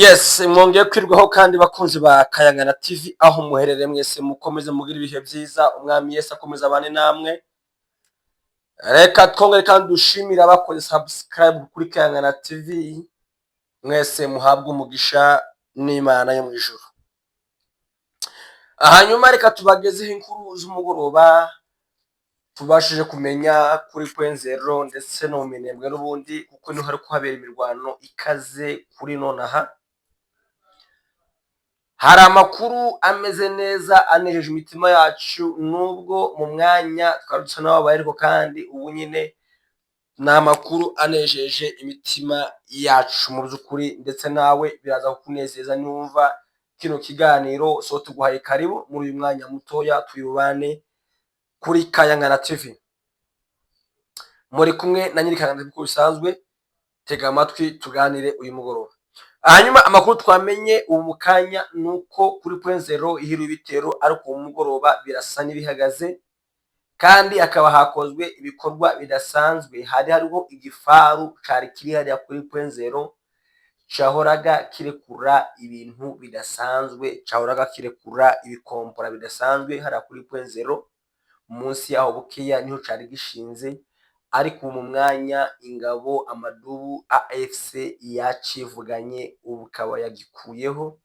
Yes, mwongeye kwirwaho kandi bakunzi ba Kayangana TV aho muherereye mwese, mukomeze mugire ibihe byiza. Umwami Yesu akomeza abane namwe. Reka twongere kandi dushimire abakoze subscribe kuri Kayangana TV. Mwese muhabwe umugisha n'Imana yo mu ijuru. Hanyuma reka tubagezeho inkuru z'umugoroba tubashije kumenya kuri Point Zero ndetse no mu Minembwe n'ubundi, kuko niho hari kuhabera imirwano ikaze kuri nonaha. Hari amakuru ameze neza anejeje imitima yacu, nubwo mu mwanya twari dusa n'ababaye, ariko kandi ubu nyine ni amakuru anejeje imitima yacu mu by'ukuri, ndetse nawe biraza kukunezeza niwumva kino kiganiro. So tuguhaye karibu muri uyu mwanya mutoya tuyubane kuri Kayangana TV. Muri kumwe na nyiri Kayangana TV uko bisanzwe. Tega amatwi tuganire uyu mugoroba. Hanyuma amakuru twamenye ubu mu kanya ni uko kuri Point Zero hiriwe ibitero, ariko ubu mugoroba birasa n'ibihagaze, kandi hakaba hakozwe ibikorwa bidasanzwe. Hari hariho igifaru cari kiri hariya kuri Point Zero cahoraga kirekura ibintu bidasanzwe, cahoraga kirekura ibikompora bidasanzwe hariya kuri Point Zero. Munsi yaho bukeya niho cari gishinze, ariko ubu mu mwanya ingabo amadubu AFC yacivuganye, ubu ikaba yagikuyeho.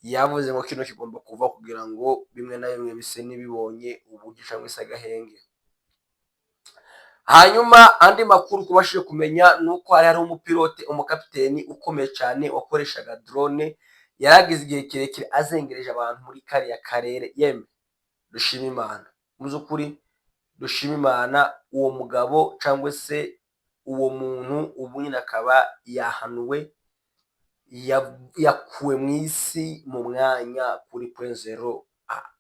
Yavuze ngo kino kigomba kuva kugira ngo bimwe na bimwe bise n'ibibonye uburyo cyangwa se agahenge. Hanyuma andi makuru tubashije kumenya ni uko hari hariho umupilote, umukapiteni ukomeye cyane wakoreshaga drone, yaragize igihe kirekire azengereje abantu muri kariya karere. Yemwe, dushima Imana, mu by'ukuri dushima Imana. Uwo mugabo cyangwa se uwo muntu ubu nyine akaba yahanuwe, yakuwe mu isi mu mwanya kuri Point Zero.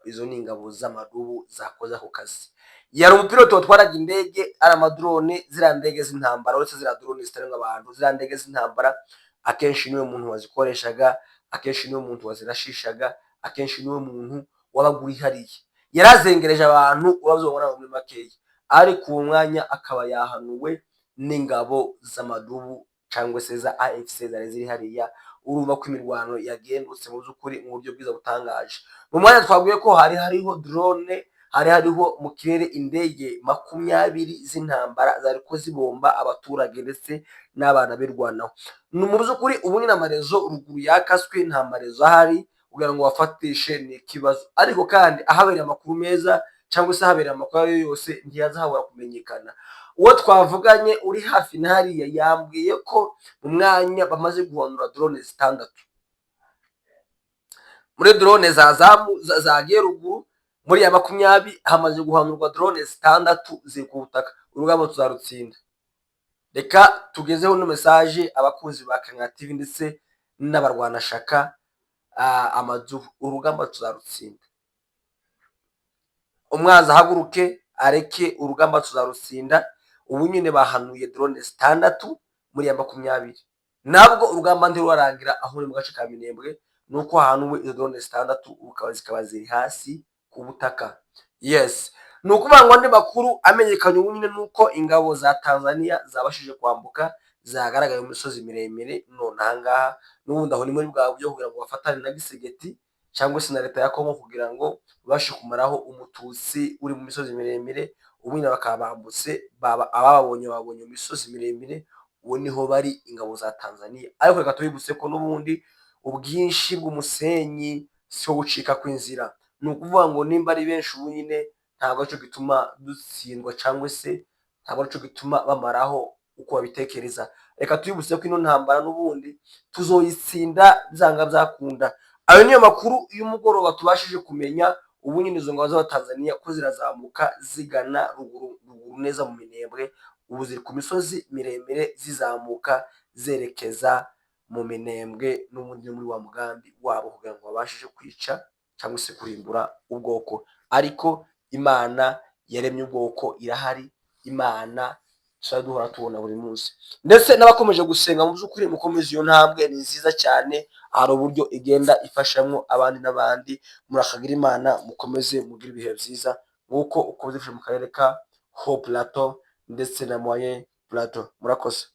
Izo ni ingabo z'amadubu zakoze ako kazi. Yari umupilote watwaraga indege, ari amadrone, ziriya ndege z'intambara. Uretse ziriya drone zitarenga abantu, ziriya ndege z'intambara akenshi niwe muntu wazikoreshaga, akenshi niwe muntu wazirashishaga, akenshi niwe muntu wabaga uri hariya. Yarazengereje abantu, urabyibona muri makeya. Ariko uwo mwanya akaba yahanuwe n'ingabo z'amadubu cyangwa se za AFC zari ziri hariya. Urumva ko imirwano yagendutse mu by'ukuri mu buryo bwiza butangaje. Mu mwanya twabwiye ko hari hariho drone, hari hariho mu kirere indege 20 z'intambara zari ko zibomba abaturage ndetse n'abana birwanaho. Ni mu by'ukuri ubu nyine amarezo ruguru yakaswe, nta marezo ahari kugira ngo bafatishe, ni ikibazo. Ariko kandi ahabereye amakuru meza cyangwa se ahabereye amakuru ayo ariyo yose ntiyazahabura kumenyekana. Uwo twavuganye uri hafi na hariya yambwiye ko mu mwanya bamaze guhanura drone zitandatu muri drone zagiye ruguru. Muri ya 20 hamaze guhanurwa drone zitandatu ziri ku butaka. Urugamba tuzarutsinda. Reka tugezeho no message abakunzi ba Kayangana TV ndetse n'abarwanashaka amadubu. Urugamba tuzarutsinda. Umwanzi ahaguruke areke, urugamba tuzarutsinda. Ubu nyine bahanuye drone zitandatu muri ya 20. Ntabwo urugamba ntirurarangira aho uri mu gace ka Minembwe, ni uko hahanuwe izo drone zitandatu, zikaba ziri hasi ku butaka. Yes, ni ukuvuga ngo andi makuru amenyekanye ubu nyine ni uko ingabo za Tanzania zabashije kwambuka, zagaragaye mu misozi miremire none ahangaha. N'ubundi aho ni muri bwa buryo kugira ngo bafatane na Tshisekedi cyangwa se na leta ya Kongo kugira ngo babashe kumaraho umututsi uri mu misozi miremire. Ubu nyine bakaba bambutse, abababonye babonye mu misozi miremire, ubu niho bari ingabo za Tanzania. Ariko reka tubibutse ko n'ubundi ubwinshi bw'umusenyi si wo gucika kw'inzira. Ni ukuvuga ngo nimba ari benshi ubu nyine, ntabwo aricyo gituma dutsindwa cyangwa se ntabwo aricyo gituma bamaraho uko babitekereza. Reka tubibutse ko ino ntambara n'ubundi tuzoyitsinda byanga byakunda. Ayo niyo makuru y'umugoroba tubashije kumenya. Ubu nyine izo ngabo z'Abatanzaniya ko zirazamuka zigana ruguru ruguru neza mu Minembwe. Ubu ziri ku misozi miremire zizamuka zerekeza mu Minembwe, n'ubundi muri wa mugambi wabo kugira ngo babashe kwica cyangwa se kurimbura ubwoko. Ariko Imana yaremye ubwoko irahari, Imana tuzajya duhora tubona buri munsi. Ndetse n'abakomeje gusenga, mu by'ukuri mukomeze iyo ntambwe, ni nziza cyane. Hari uburyo igenda ifashamo abandi n'abandi. Murakagira Imana, mukomeze mugire ibihe byiza nk'uko ukoze mu karere ka Haut Plateau ndetse na Moyen Plateau. Murakoze.